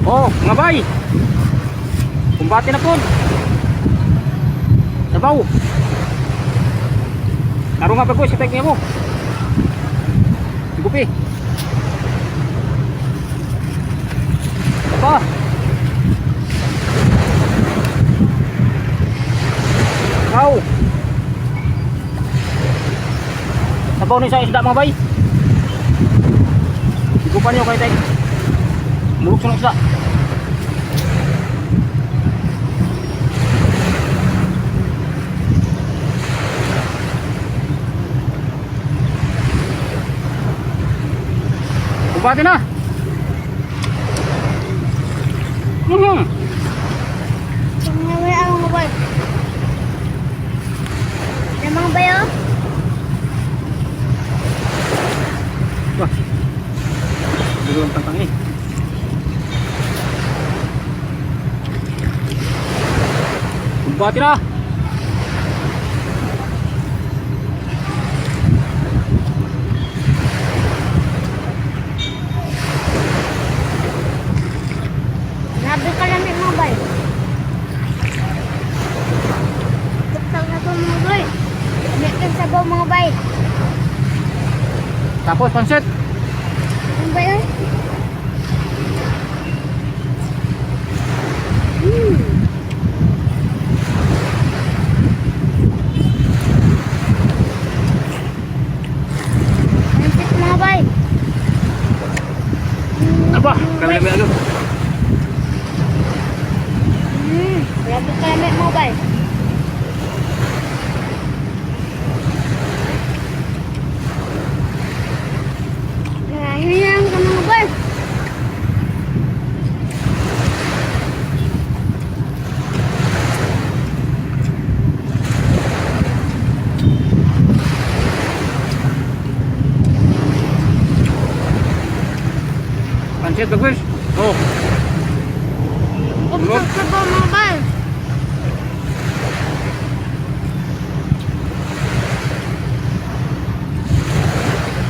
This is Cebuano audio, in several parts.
Oh, mga bay. Kumbate na po. Sabaw. Tarong nga pa ko, sa niya mo. Gupi. Pa. Wow. Sabaw ni sa isda, mga bay. Igupan niyo kay tay. Murok sa isda. Kumbate na. Wala ang mga bay. Ano mga bay oh? Wah. Dulu ang tantang eh. Kumbate na. Grabe ka lang mga bay. Tuktak na to mga bay. May sabaw mga bay. Tapos pansit. Ano ba yun? Pansit mga bay. Aba, kami kami ano. Grabe ka lang mga bay. Nahihinang ka mga bay. Pansit bagwis. Oh, Ubusog sa ba mga bay?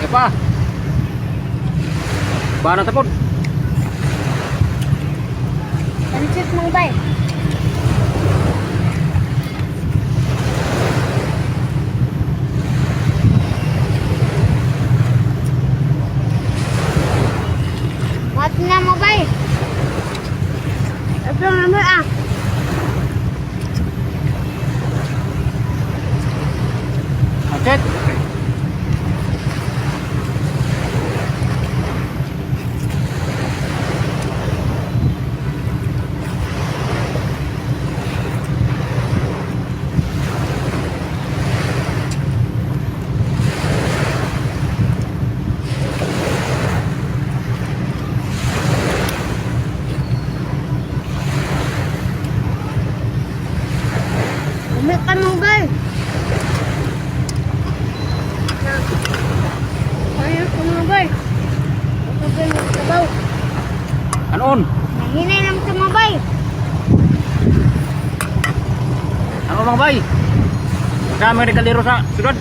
eh pa. Bana tapon. Pansit mga bay. Wat na mga bay? Ito naman ah. Pansit. Umik ka mga bay. Ayun ko mga bay. Ito ba yung sabaw? Anon? Nahinay lang ito mga bay. Ano mga bay? Kasama ni kaliro sa sudod.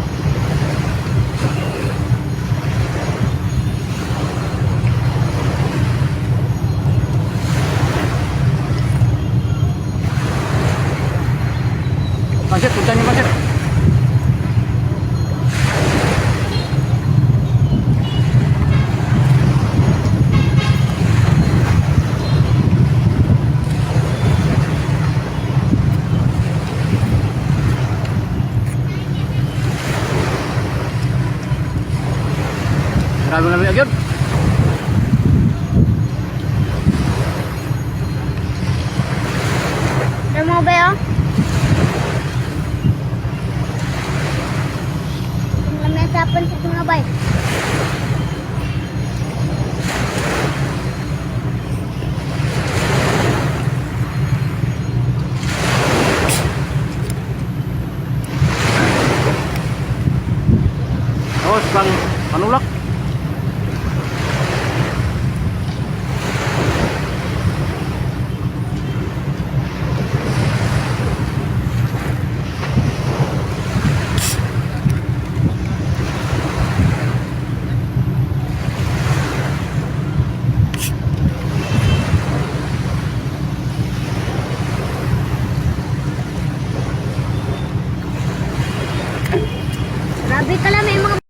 Pansit, punta niyo pansit. Grabe na yun. Ano mga bay oh? Grabe kalami, mga